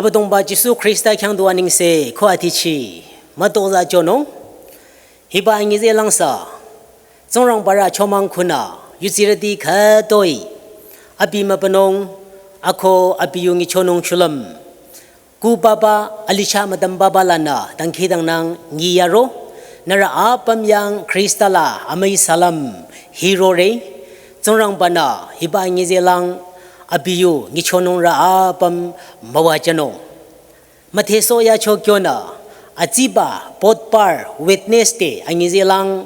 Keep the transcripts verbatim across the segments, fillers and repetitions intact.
Abüdongba Jisu Khrista khyang du anengse ko atichi mütozah jünung. Hiba anyi zeh langsa Tsingrangba rü chomang khunü yudsirüti khütoi abi mübünung, ako abi yu nyichonung shulüm. Ku baba, alicha müdüm baba lanü dangkhidangnang nyi yaro, nührü apüm yang Khrista la amüi salam hirore. Tsingrangba-nü hiba anyi zeh lang abi yu nyichonung rü apüm müwajünung. Müdhesoh yacho kyonü, atsiba Budhbar, Wednesday anyi zeh lang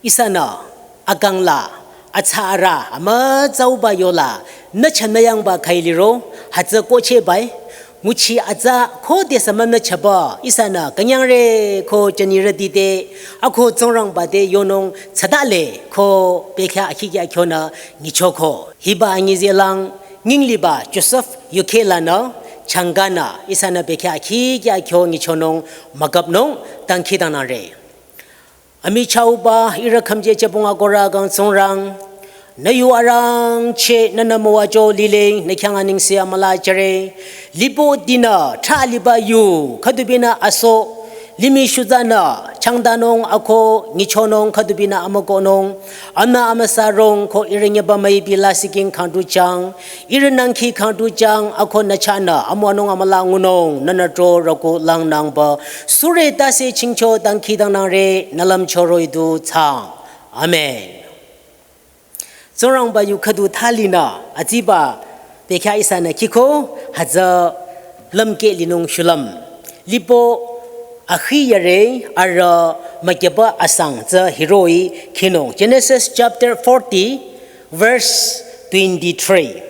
ihsanü akang la atsa arü amütsauba yola nüchanü yangba khüi liro, hütsü kohchehba-i, nguchi atsa khodesü münüchaba ihsanü künyangre ko jünirüti te, ako Tsingrangba te yonung tsüdale ko bekhyah akhikya kyonü nyichoko. Hiba anyi zeh lang nying liba Joseph yukhe lanü changkanü ihsanü bekhyah akhikya kyo nyichonung müküpnung, dangkhidangnangre. Amichahba ihrü khümje chebong akohrü kang Tsingrang, nü yu arangcheh nünü müwajo lile, nü khyang anengse amüla jüre. Lipo dinü thrah liba yu khüdubinü aso, limih shutsanü changdanung ako nyichonung khüdubinü amükohnung, amünü amüsa rong ko ihrü nyeba müipi lasih king khangdu jang, ihrü nangkhi khangdu jang, ako nü chahnü amüwanung amüla ngunung, nünü tro roko langnangba sure tase chingcho dangkhidangnangre, nü lümcho roh-i du thsaang. Amen. Tsingrangba yu khüdu thalinü atsiba bekhyah ihsanü khiko, hütsü lümkeh linung shulüm. Lipo akhi yare arüh mükyeba asang tsü hiroh-i khinung. Genesis chapter forty, verse twenty-three.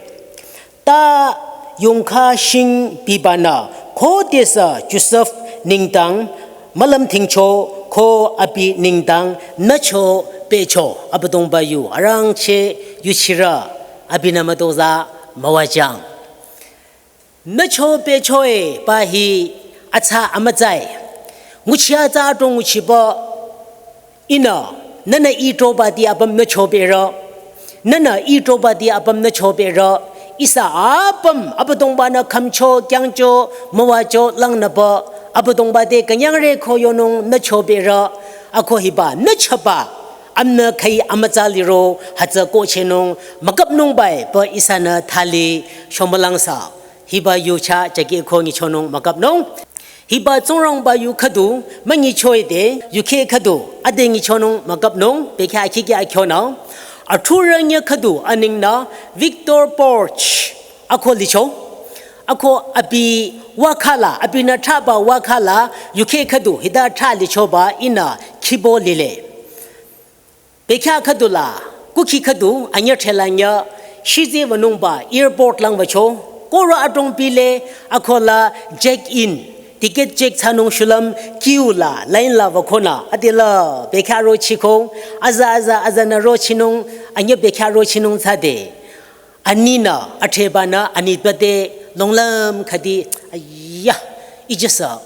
Ta yongkha shing bibanü khodesü Joseph nengdang mülümthingcho ko abi nengdang nücho pehcho. Abüdongba yu arangcheh yuchirü abinü mütozah müwajang. Nücho pehcho-e ba hi atsa amütsa-i. Nguchi atsa adrong nguchiba ihnü, nünü itrobati apüm nücho pehrü. Nünü itrobati apüm nücho pehrü. Ihsa apüm Abüdongba-nü khümcho kyangcho müwajo langnüba Abüdongba te künyangre ko yonung nücho pehrü. Ako hiba nüchaba amünü khüi amütsa liro, hütsü kohchehnung müküpnung bai ba ihsanü thali shomülangsa. Hiba yu chah jakeh ko nyichonung müküpnung. Hiba Tsingrangba yu khüdu münyicho-i de, yukhe khüdu ade nyichonung müküpnung, bekhyah akhikya akyonü. Athurü nyi khüdu anengnü Victor Borch ako licho. Ako abi wakhala, abinü thrahba wakhala, yukhe khüdu hita thrah lichoba ihnü khibo lile. Bekhyah khüdula, kukhi khüdu anyü thela nyü, shizi wünungba airport lang wücho, koro adrong pile, akola check in, ticket check thsanung shulüm, queue la, line la wükonü, adela, bekhyah rochiko, aza aza azanü rochinung, anyü bekhyah rochinung thsade. Aninü, athrebanü, anitpü te, longlüm khüdi, aya, ijasa.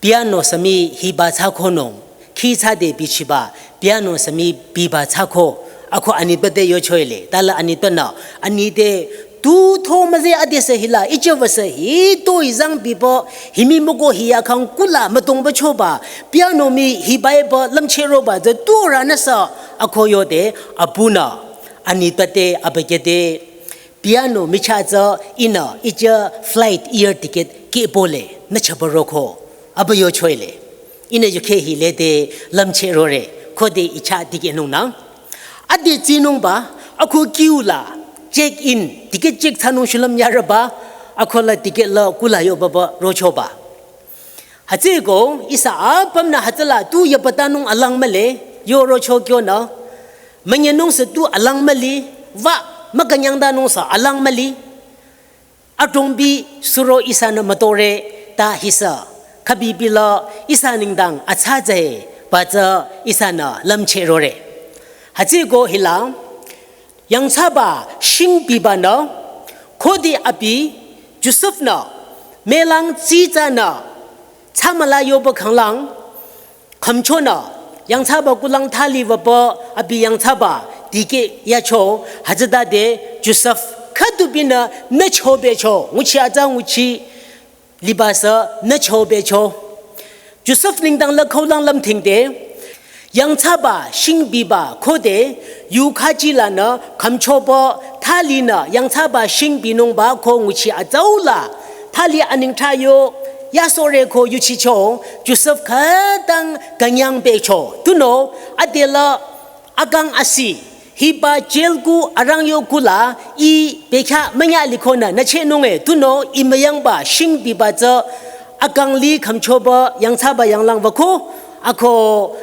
Piano sami hiba thsakonung, khi thsade bichiba, piano sami biba thsako, ako anitpü te yocho-i le, tala anitpünü, ani te, tu tho müze adesü hila, iche wüsü hi, to izang biba, himi müko hi akhang kula mütongba choba, piano mi hiba eba lümcheh roba, the tu ranüsa, ako yode, abunü, anitpü te, abükyü te, piano michah tsü ihnü ija flight air ticket keh pole nü chaba roko. Abü yocho-i le. Ihnü yukhe hi lede lümcheh rore. Khode ichah dikehnung nang. Ade tsinungba, ako queue la check in, ticket check thsanung shulüm yarüba, akola ticket la kula yoba ba rochoba. Hütsüko, ihsa apümnü hütsüla tu yapatanung alang mühle, yorocho kyonü. Münyenungsü tu alang mühle, wa, mükünyangdanungsü alang mühle. Adrongbi suro ihsanü mütore, ta hisü. Khübibila ihsa nengdang atsa tsü-e, ba tsü ihsanü lümcheh rore. Hütsüko hila, yangthsaba shing bibanü, khode abi Joseph-nü, melang tsitsanü, tsamüla yoba khanglang, khümchonü, yangthsaba kulang thali wüba abi yangthsaba, dikeh yacho, hütsütade Joseph, khüdubinü, nücho becho, nguchi atsa nguchi, Liba sü nücho becho. Joseph nengdang la khaulang lümthingde, yangthsaba shingbiba khode, yu khachi lanü khümchoba, thalinü yangthsaba shingbinungba ko nguchi azaula, thali anengthsa yo, yasore ko yuchicho, Joseph khütang künyang becho. Tunüo, adela akang asi, hiba jail ku arang yo kula, ih bekhyah münya likonü nüchehnunge, tunüo ih müyangba shingbiba tsü akang li khümchoba yangthsaba yanglangba ko, ako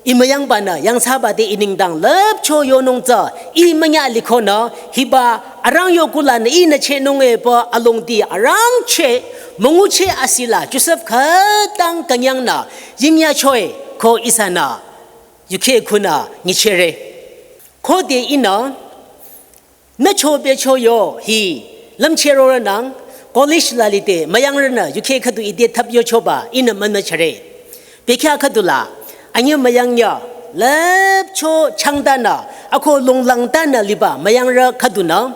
ih müyangbanü yangthsaba te ih nengdang lüpcho yonung tsü ih münya likonü, hiba arang yo kulanü ih nüchehnunge pü alongdi arangcheh, müngucheh asila Joseph khütang künyangnü yingyachoe ko ihsanü yukheh khunü nyichehre. Khode ihnü nücho becho yo hi lümcheh rorünang, college la lide müyangrünü yukheh khüdu ite thap yochoba ihnü münüchehre. Bekhyah khüdula, anyü müyangya, lüpcho changdanü, ako longlangdanü liba müyangrü khüdunü,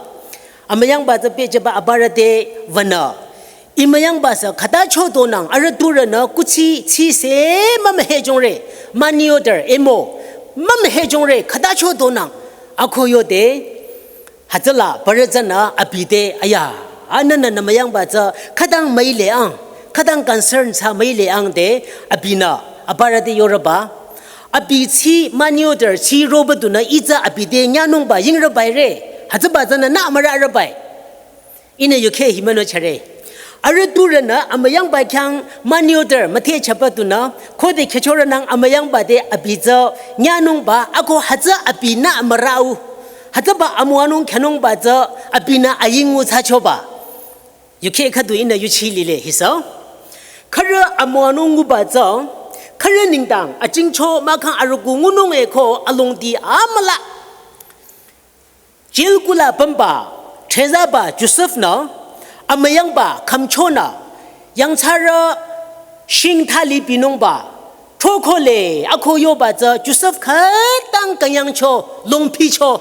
amüyangba tsü pehjüba abürü te wünü, ih müyangba sü khüta chodonang arüh turünü kuthsi thsise mümühejongre, money order emo mümühejongre khüta chodonang, ako yode, hütsüla bürü tsünü abi te, aya, anünü nü müyangba tsü khütang müileang, khütang concern thsa müileang de, abinü abürü te yorüba, abi thsi money order thsi roba dunü ih tsü abi te nyanungba yingrüba ire, hütsüba tsünü nü amürarüba. Ihnü yukheh hi münüchehre. Arüh turünü amüyangba khyang money order müthehchaba tunü, khode khechorünang amüyangba te abi tsü nyanungba, ako hütsü abinü amürau, hütsüba amüwanung khyünungba tsü abinü ayingu thsachoba. Yukheh khüdu ihnü yuchi lile hisü. Khürü amüwanung nguba tsü, khürü nengdang ajingcho mahkhang arüku ngununge ko alongdi amüla. Jail kula pümba, thsüzaba Joseph-nü, amüyangba khümchonü, yangthsarü shing thali binungba, thokole, ako yoba tsü Joseph khütang künyangcho, longphicho.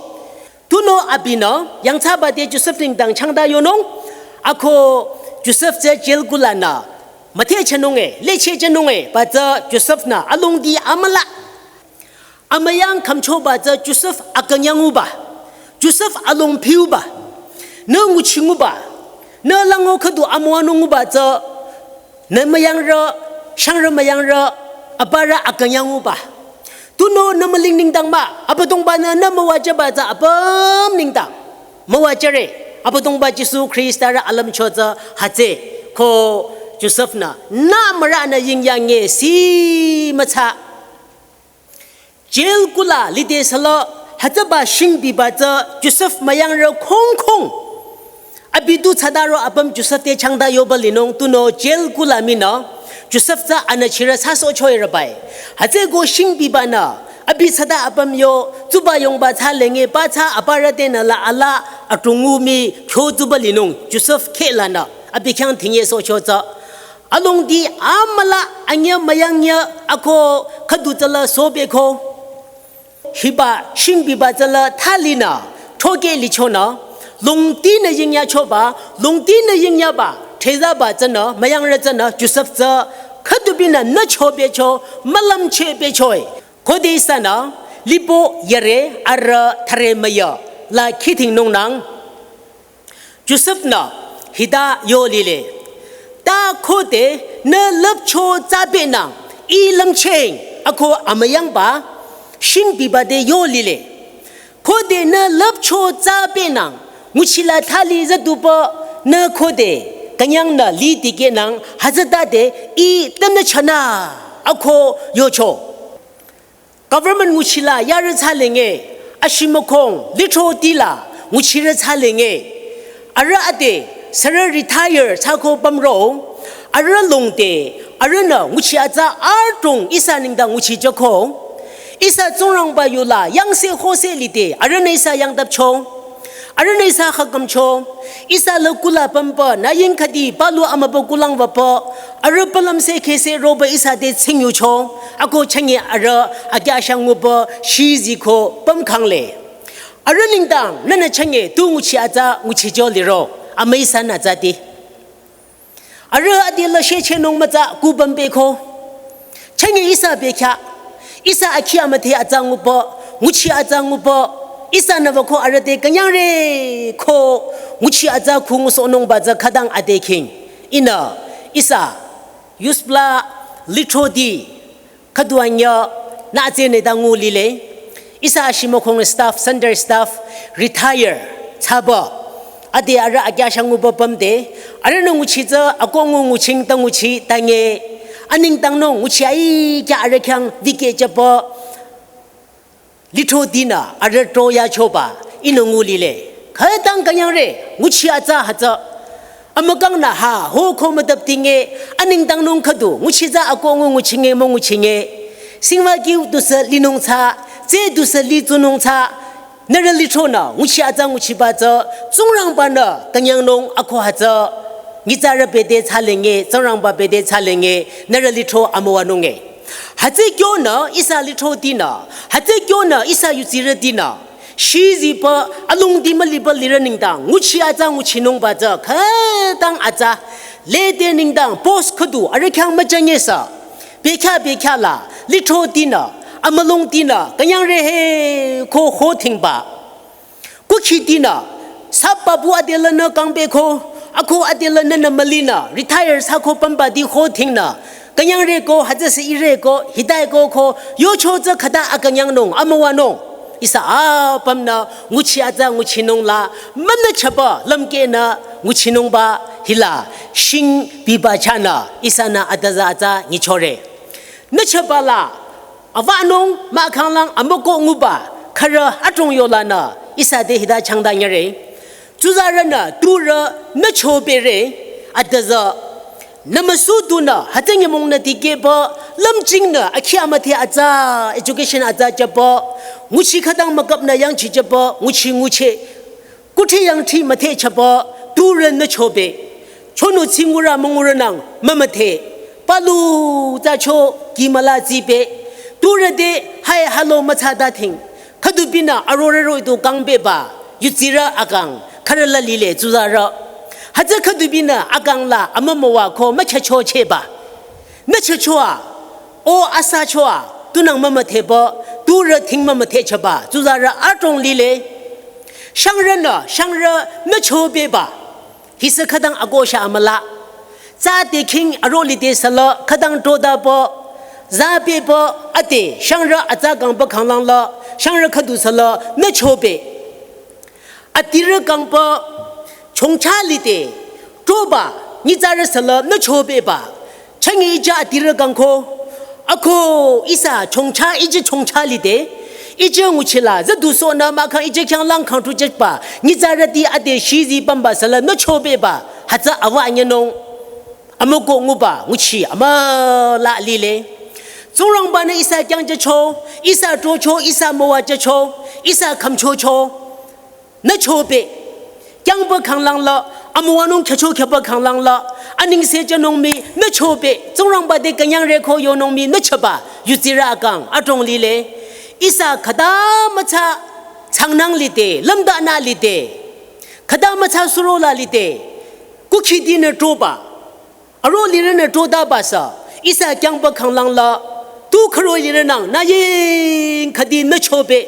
Tunüo abinü, yangthsaba te Joseph nengdang changda yonung, ako Joseph tsü jail kulanü, müthehchehnunge, lechehchehnunge, ba tsü Joseph-nü, alongdi amüla. Amüyang khümchoba tsü Joseph akünyanguba, Joseph alongphiuba, nü nguchinguba, nü lango khüdu amüwanunguba tsü, nü müyangrü, shangrü müyangrü, abürü akünyanguba. Tunüo nü müling nengdang mah, Abüdongba-nü nü müwajüba tsü apüm nengdang müwajüre, Abüdongba Jisu Khrista-rü alümcho tsü hütsü, ko Joseph-nü, nü müranü yingyange si mütsa. Jail kula lide süla hütsüba shingbiba tsü Joseph müyangrü khongkhong. Abi du thsadaro apüm Joseph te changda yoba linung tunüo jail kula minü Joseph tsü anüchirü thsasohcho-i rübai. Hütsüko shingbibanü abi thsada apüm yo tsuba yongba thsalenge ba tsü abürü tenü la ala atungu mi kyo tsuba linung Joseph khehlanü abi khyang thingyesohcho tsü. Alongdi amüla anyü müyangya ako khüdu tsüla sobeko. Hiba shingbiba tsüla thalinü thokeh lichonü, longtinü yingyachoba, longtinü yingyaba, thsüzaba tsünü, müyangrü tsünü, Joseph tsü, khüdu binü nücho becho, mülümcheh becho-i. Khode ihsanü, lipo yare, arüh thüre müya, la khidhingnungnang. Joseph-nü hita yo lile. Ta khode nü lüpcho tsabenang, ih lümchehng, ako amüyangba, shingbiba te yo lile. Khode nü lüpcho tsabenang, nguchila thali züduba nü khode, künyangnü li dikehnang, hütsütade ih tümnü chanü, ako yocho. Government nguchila yarü thsalenge, ashimükhong, lithrotila, nguchirü thsalenge. Arüh ade, sürü retire thsako pümro, arüh longde, arühnü nguchi atsa adrong ihsa nengdang nguchijüko. Ihsa Tsingrangba yula, yangse hose lide, arühnü ihsa yangdapcho. Arühnü ihsa khakümcho, ihsa la kula pümba, nü ying khüdi, palu amübü kulang wüpü, arüh palümse khese roba ihsa te tsingyucho, ako chünye arüh, akyashang nguba, shiziko, pümkhangle. Arüh nengdang, nünü chünye, tu nguchi atsa, nguchijo liro, amüi ihsanü atsati. Arüh ade la shechenung mütsa ku pümpeko. Chanye ihsa bekhyah. Ihsa akhi amüdhe atsa ngupa, nguchi atsa ngupa, ihsanü wüko arüh te künyangre ko nguchi atsa ku ngusohnungba tsü khütang ade khing. Ihnü ihsa yusbla lithroti khüdu anyü nü atse neta ngu lile. Ihsa shimokhong staff, Sunday staff, retire thsaba. Ade arüh akyahshang nguba pümde, arühnü nguchi tsü ako ngu nguching ta nguchi tange. Anengdangnung nguchi aikya arüh khyang dikehjüba lithrotinü arüh throyachoba ihnü ngu lile. Khütang künyangre nguchi atsa hütsü. Amükangnü ha ho ko müdap tinge, anengdangnung khüdu nguchi tsü ako ngu nguchinge münguchinge. Singwa kiu tusü linung tsü, tse tusü litsunung tsü, nührü lithronü nguchi atsa nguchiba tsü, Tsingrangbanü künyangnung ako hütsü. Nyitsarü bete thsalenge, Tsingrangba bete thsalenge, nührü lithro amüwanunge. Hütsü kyonü ihsa lithrotinü, hütsü kyonü ihsa yutsirütinü, shiziba alongdi müliba lirü nengdang nguchi atsa nguchinungba tsü khütang atsa. Lede nengdang post khüdu arüh khyang müjanyesa. Bekhyah bekhyah la lithrotinü, amülungtinü künyangre he ko ho thingba. Kukhitinü, sap papu ade lanü kangpeko, ako ade lanü nü mülinü, retire thsako pümbati ho thingnü, künyangre ko, hütsüsü ire ko, hitaiko ko, yocho tsü khüta akünyangnung, amüwanung. Ihsa apümnü, nguchi atsa nguchinung la, münüchaba, lümkehnü, nguchinungba, hila, shing biba chahnü, ihsanü atsa atsa nyichore. Nüchaba la, awanung mahkhanglang amüko nguba, khürü adrong yolanü, ihsa te hita changda nyire. Tsuzarünü, turü, nüchobere, atüzü. Nümüsu tunü, hütsü nyümong nü tikehba, lümchingnü, akhi amüdhe atsa, education atsa jüba, nguchi khütang mükapnü yangchijüba, nguchi nguchi. Kuthri yangthri müthehchaba, turü nüchobe. Chonu tsingurü müngurünang mümüdhe. Palu tsacho kih müla tsibe. Turü te hai halo mütsada thing. Khüdubinü arorero itu kangbeba. Yutsirü akang. Khürü la lile tsuzarü. Hütsü khüdubinü akang la amümüwa ko müchachocheba. Nüchachoa. O asachoa. Tunang mümüdheba. Turü thing mümüdhechaba. Tsuzarü adrong lile. Shangrünü, shangrü nüchobeba. Hisü khütang akosha amüla. Tsa te khing aro lide sala khütang trodaba. Zabeba ate shangrü atsa kangba khanglangla. Shangrü khüdu sala nüchobe. Atirü kangba chongcha lide. Troba nyitsarü sala nüchobeba. Changi ija atirü kangko. Ako ihsa chongcha ija chongcha lide. Ija nguchila zadu sonü mahkhang ija khyanglang khang tujekba. Nyitsarüti ade shizi pamba sala nüchobeba. Hütsü awa anyanung. Amüko nguba nguchi amüla lile. Tsingrangbanü ihsa kyangjücho, ihsa trocho, ihsa müwajücho, ihsa khümchocho. Nüchobe. Kyangba khanglangla, amüwanung kyacho kyaba khanglangla, aningse jünung mii, nüchobe. Tsingrangba te künyangre ko yonung mii, nüchaba. Yutsirü akang, adrong lile. Ihsa khüta mütsa, changnang lide, lümdanü lide. Khüta mütsa surola lide. Kukhitinü troba. Aro lirünü trodaba sa, ihsa kyangba khanglangla, tu khüro lirünang, nü ying khüdi nüchobe.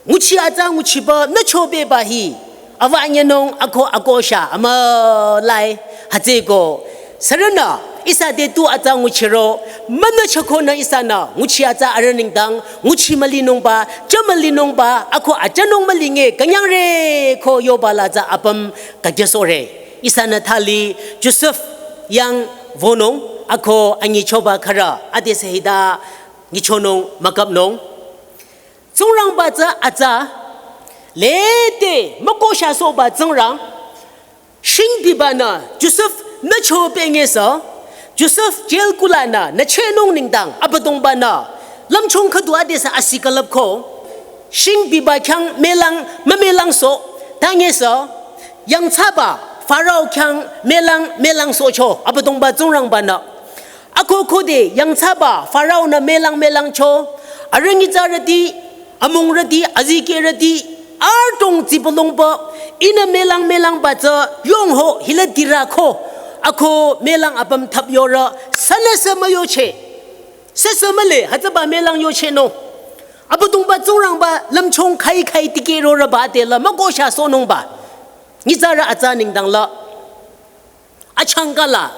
Nguchi atsa nguchiba nüchobeba hi, awa anyanung ako akosha amülai, hütsüko. Sürünü, ihsa te tu atsa nguchiro, münüchakonü ihsanü, nguchi atsa arüh nengdang, nguchi mülinungba, cha mülinungba, ako ajanung mülinge, künyangre ko yoba la tsü apüm, kajüsore. Ihsanü thali Josef yang wünung ako anyichoba khürü adesü hita nyichonung mükapnung. Tsingrangba tsü atsa lede mükosha soba Tsingrang shingbibanü Josef nüchobe ngesü Josef jail kulanü nüchehnung nengdang Abüdongbanü lümchung khüdu adesü asi külüpko. Shingbiba khyang mülang, mümülangsoh, tangesü, yangthsaba, Pharaoh khyang mülang, mülangsohcho, Abüdongba Tsingrangbanü. Ako khode, yangthsaba, Pharaoh-nü mülang, mülangcho, arüh nyitsarüti, amungrüti, azikehrüti, adrong tsibülungba, ihnü mülang, mülangba tsü, yongho, hila dirako, Ako melang apüm thap yorü, sünüsü müyocheh. Süsü mühle, hütsüba melang yochehnung. Abüdongba Tsingrangba lümchung khai khai tikehrorüba tela mükohsha sohnungba. Nyitsarü atsa nengdang la. Achangka la.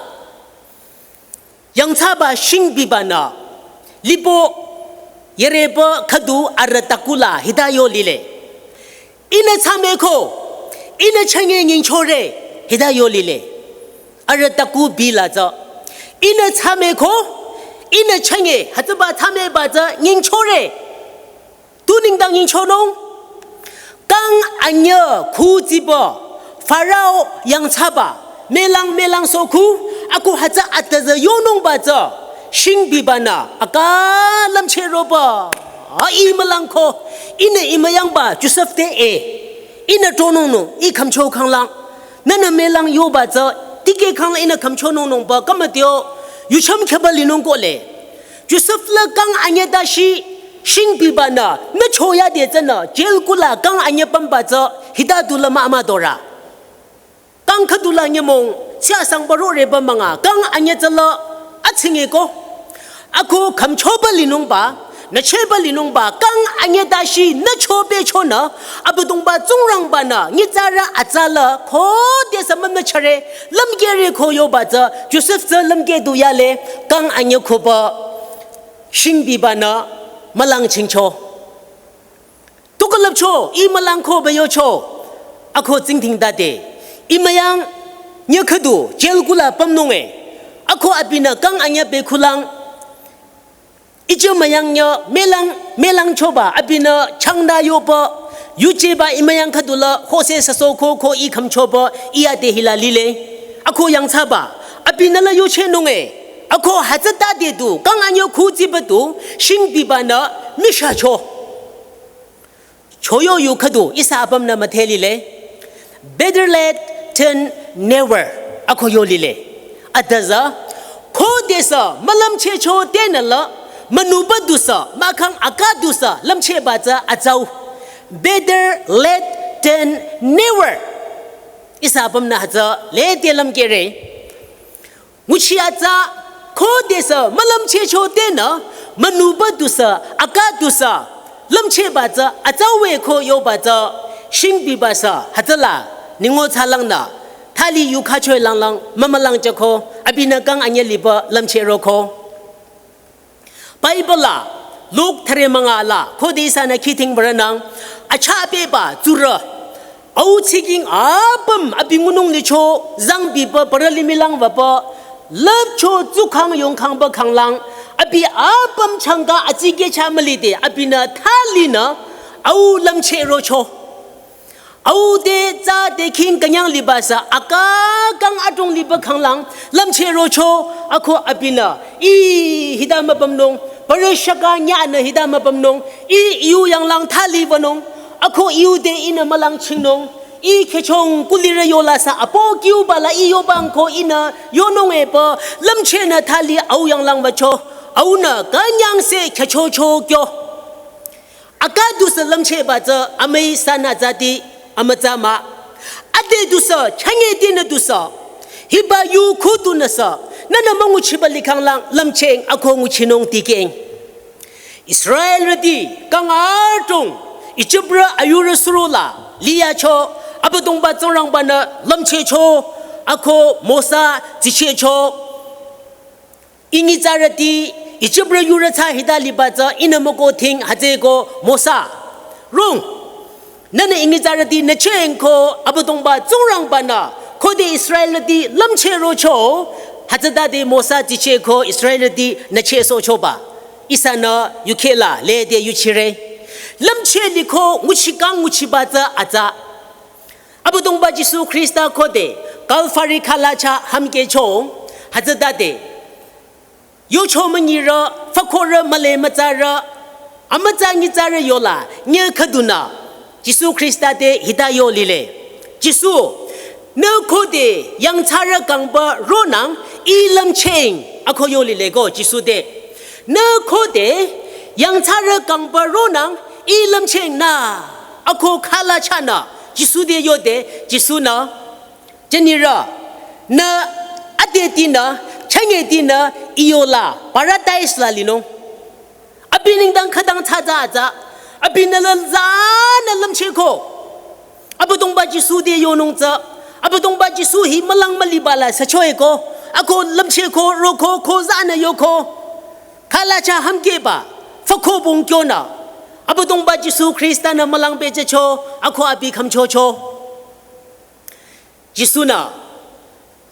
Yangthsaba shingbiba nü. Lipo yereba khüdu arüh taku la hita yo lile. Ihnü thsameko, ihnü chünye nyingchore, hita yo lile. Arüh taku bi la tsü. Ihnü thsameko, ihnü chünye, hütsüba thsameba tsü nyingchore. Tu nengdang nyingchonung. Kang anyü khu tsiba, Pharaoh yangthsaba, melang melang sohku, ako hütsü atüzü yonungba tsü, shingbiba nü, aka lümchehroba, a ih mülangko, ihnü ih müyangba, Josef te e, ihnü tronungnung, ih khümcho khanglang, nünü melang yoba tsü, tikeh khanglang ihnü khümchonungnungba, kümüteo, yucham kheba linung kohle. Josef la kang anyü tashi, shingbiba nü, nü choyade tsünü, jail kula kang anyü pümba tsü, hita du la mah mah dorü. Kang khüdu la nyümong, siasang baro reba münga, kang anyü tsü la, atsingeko. Ako khümchoba linungba, nü chehba linungba, kang anyü tashi, nü chobe chonü, Abüdongba Tsingrangba nü, nyitsarü atsa la, khodesü münü chare, lümkehre ko yoba tsü, Josef tsü lümkeh du yale, kang anyü koba, shingbiba nü, mülang chingcho. Tukulüpcho, ih mülangko beyocho. Ako tsingdhingtade. Ih müyang, nyü khüdu, jail kula pümnunge. Ako abinü kang anyü bekhulang. Ije müyang nyü, melang, melang choba, abinü changda yoba. Yujeba ih müyang khüdu la, hose saso ko, ko ih khümchoba, ih ade hila lile. Ako yangthsaba, abinü la yuchehnunge. Ako hütsütade du, kang anyü khu tsiba du, shingbiba nü, mishacho. Choyo yu khüdu, ihsa apümnü müdhe lile. Better late than never. Ako yo lile. Atüzü, khodesü, mülümchehcho tenü la, münuba dusü, mahkhang aka dusü, lümchehba tsü atsau. Better late than never. Ihsa apümnü hütsü, late lümkehre. Nguchi atsa, khodesü, mülümchehcho tenü, münuba dusü, aka dusü, lümchehba tsü, atsa we ko yoba tsü, shingbiba sü, hütsüla, ningo tsalangnü, thali yukha choi langlang, mümülang chako, abinü kang anyü liba, lümchehroko. Bible la, Luk thüre münga la, khode ihsanü khidhingbarünang, acha beba tsurü. Au tsiking apüm abi ngunung licho, zangbiba parü limih lang baba, lüpcho tsukhang yongkhangba khanglang, abi apüm changka atsikecha mülide, abinü thalinü, au lümchehrocho. Au te tsa te khing künyang liba sü aka kang adrong liba khanglang lümchehrocho ako abinü. Ih hita müpümnung, parü shaka nyanü hita müpümnung. Ih iu yanglang thali banung, ako iu te ihnü mülang chingnung. Ih khechong kulirü yola sü apo kiuba la ih yobang ko ihnü yonung epü lümchehnü thali au yanglang bacho. Aunü künyangse khechocho kyo. Aka dusü lümchehba tsü amüi sanü tsati amütsa mah. Ade dusü, chünye tinü dusü. Hiba yu khu tunüsü. Nünü münguchiba likhanglang lümchehng ako nguchinung tikehng. Israelrüti kang adrong Ijiprü ayurü surola liyacho Abüdongba Tsingrangbanü lümchehcho ako Mosa tsichehcho. Inyitsarüti, Ijiprü yurü tsü hita liba tsü ihnü müko dhing hütsüeko Mosa. Rung. Nünü Inyitsarüti nüchehng ko Abüdongba Tsingrangbanü khode Israelrüti lümchehrocho, hütsütade Mosa tsicheh ko Israelrüti nüchehsohchoba. Ihsanü yukheh la lede yuchire. Lümcheh liko nguchi kang nguchiba tsü atsa. Abüdongba Jisu Khrista khode Kalvari khala chah hümkehcho, hütsütade. Yocho münyirü, fükorü müle mütsarü, amütsa nyitsarü yola, nye khüdunü, Jisu Khrista te hita yo lile. Jisu, nü khode yangthsarü kangba ronang, ih lümchehng, ako yo lile ko Jisu te. Nü khode yangthsarü kangba ronang, ih lümchehng nü, ako khala chahnü, Jisu te yode, Jisu nü, jünirü, nü Tinü, chanye tinü, iyola, paradise la linung. Abi nengdang khütang tsatsa atsa, abinü la zanü lümchehko. Abüdongba Jisu te yonung tsü, Abüdongba Jisu hi mülang müliba la süchoeko, ako lümchehko, roko, ko zanü yoko. Khalacha hamkeba, fako bung kyonü. Abüdongba Jisu Khrista-nü mülang pehjücho, ako abi khümchocho. Jisu-nü,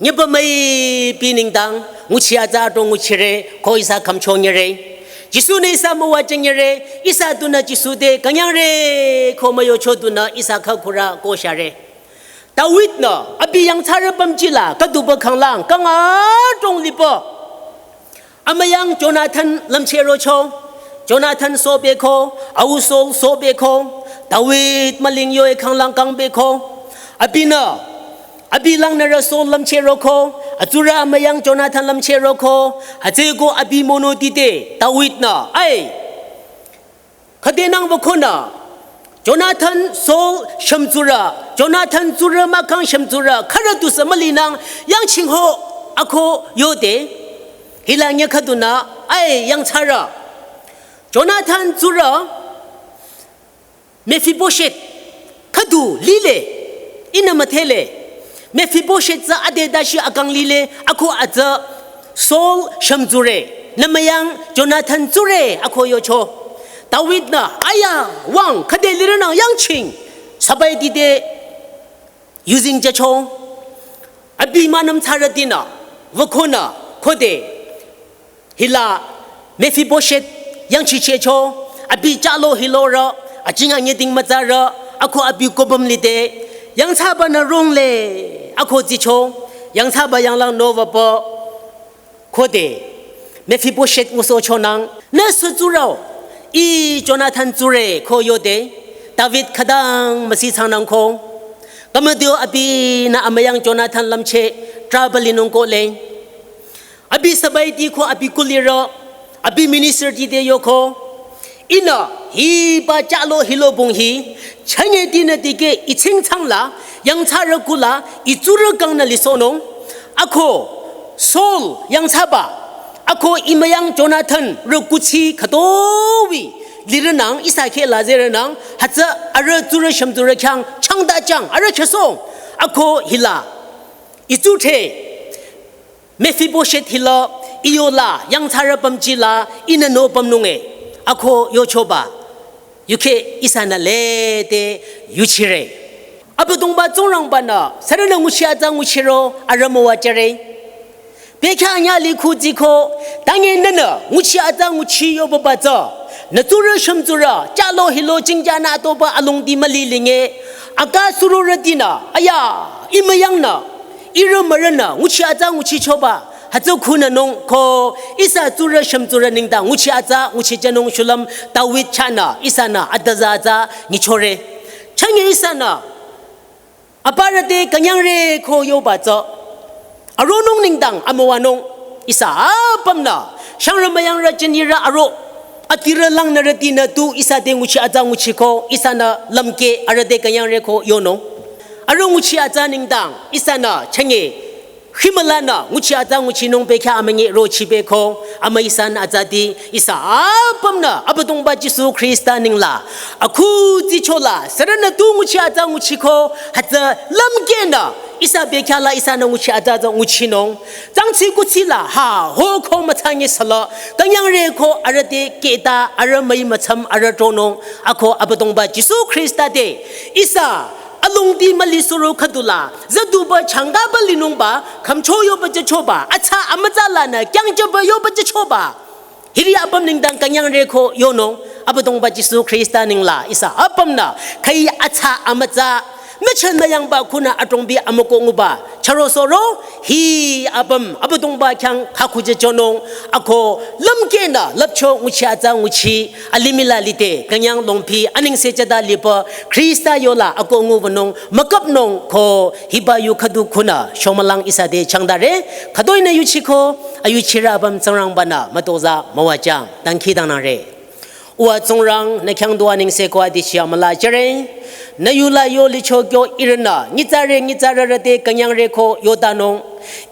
nyeba müipi nengdang, nguchi atsa to nguchire, ko ihsa khümcho nyire. Jisu-nü ihsa müwajü nyire, ihsa dunü Jisu te künyangre, ko müyocho dunü ihsa khakhurü ko share. David-nü, abi yangthsarü pümjila, khüduba khanglang, kang adrong liba. Amüyang Jonathan lümchehrocho, Jonathan sobeko, au Saul sobeko, David müling yoe khanglang kangbeko, abinü, abi langnürü Saul lümchehroko, atsurü amüyang Jonathan lümchehroko, atsüko abi monoti te, David-nü, ai, khüdenang wükonü, Jonathan Saul shümtsurü, Jonathan tsurü mahkhang shümtsurü, khürü tusü mülinang yangchingho ako yode, hila nyi khüdunü, ai yangthsarü. Jonathan tsurü, Mephibosheth, khüdu lile, ihnü müdhele. Mephibosheth tsü ade dashi akang lile, ako atsü Saul shümtsure, nü müyang Jonathan tsure, ako yocho. David-nü, aya, wüng, khüde lirünang yangching, sabaiti te, using jücho. Abi münüm thsarütinü, wükonü, khode, hila, Mephibosheth, yangchichehcho, abi chalo hilorü, ajing anyeding mütsarü, ako abi kobüm lide, yangthsabanü rungle, ako tsicho, yangthsaba yanglang nowüpü, khode, Mephibosheth ngusohchonang, nü sü tsurü-o, ih Jonathan tsure ko yode, David khütang müsi thsangnang ko. Khümüde-o abinü amüyang Jonathan lümcheh, trouble linung kohle. Abi sabaiti ko abi kulirü, abi ministerti te yoko. Ihnü, hiba chalo hilo bung hi, chanye tinü dikeh itsing thsangla, yangthsarü kula, itsurü kangnü lisohnung, ako, Saul yangthsaba, ako imüyang Jonathan rü kuthsi khütoi, lirünang, ihsa kheh la zerünang, hütsü arüh tsurü shümtsurü khyang, changdachang, arüh khehsoh, ako hila, itsudhre, Mephibosheth hila, iyola, yangthsarü pümjila, ihnü no pümnunge, ako yochoba. Yukheh ihsanü lede yuchire. Abüdongba Tsingrangba-nü, sürünü nguchi atsa nguchiro, arüh müwajüre. Bekhyah nyüh li khu tsiko, tanye nünü, nguchi atsa nguchi yobaba tsü. Nü tsurü shümtsurü, chalo hilo jingjanü atoba alongdi müli linge. Aka surorütinü, aya, imüyangnü, ihrü mürünü, nguchi atsa nguchichoba. Hütsü khunü nung ko, ihsa tsurü shümtsurü nengdang, nguchi atsa, nguchijünung shulüm, David chahnü, ihsanü, adaza atsa, nyichore. Chanye ihsanü, aparü te künyangre ko yoba tsü. Aronung nengdang amüwanung. Ihsa apümnü. Shangrü müyangrü jünirü aro. Atirü langnürütinü tu ihsa te nguchi atsa nguchiko. Ihsanü lümkeh arüh te künyangre ko yonung. Aro nguchi atsa nengdang. Ihsanü chanye. Himülanü nguchi atsa nguchinung bekhyah amünyi rochibeko. Amü ihsanü atsati. Ihsa apümnü Abüdongba Jisu Khrista nengla. Akhu tsichola, sürünü tu nguchi atsa nguchiko, hütsü lümkehnü, ihsa bekhyahla ihsanü nguchi atsa atsa nguchinung. Tsangtsi kuthsila, ha, ho ko mütsanyi sala, künyangre ko arüh te kehta, arüh müi mütsam, arüh tronung, ako Abüdongba Jisu Khrista te, ihsa, alongdi müli suro khüdula, zaduba changdaba linungba, khümcho yoba jüchoba, atsa amütsa lanü, kyangjüba yoba jüchoba. Hiri apüm nengdang künyangre ko yonung, Abüdongba Jisu Khrista nengla ihsa apümnü, khüi atsa amütsa, nüchün müyangba khunü adrongbi amükoh nguba, charo soro, hi apüm, Abüdongba khyang khakhu jüchonung, ako, lümkehnü, lüpcho nguchi atsa nguchi, alimih la lide, künyang longpi, anengse jüda lipü, Khrista yola, ako ngubanung, müküpnung, ko, hiba yu khüdu khunü, shomülang ihsa te changdare, khütoinü yuchiko, ayuchirü apüm Tsingrangba-nü mütozah müwajüng, dangkhidangnangre. Uwa Tsingrang, nü khyang dua nengse ko adichi amüla jüre. Nü yula yo licho kyo ihrünü, nyitsarü nyitsarürü te künyangre ko yotanung.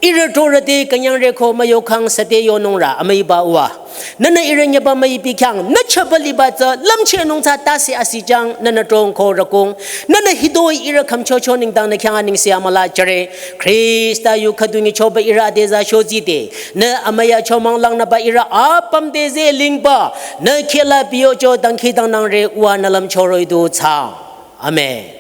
Ihrü torü te künyangre ko müyokhang süte yonung rü amüiba uwa. Nünü ihrü nyüba müipi khyang nü chaba liba tsü lümchehnung tsü tase asijang nünü tongko rükong. Nünü hitoi ihrü khümchocho nengdang nü khyang anengse amüla jüre. Khrista yu khüdu nyichoba ihrü ade za shozide. Nü amüya chomang langnüba ihrü apüm te ze lingba. Nü khehla biyocho dangkhidangnangre uwa nü lümchoroh-i du thsa. Amen.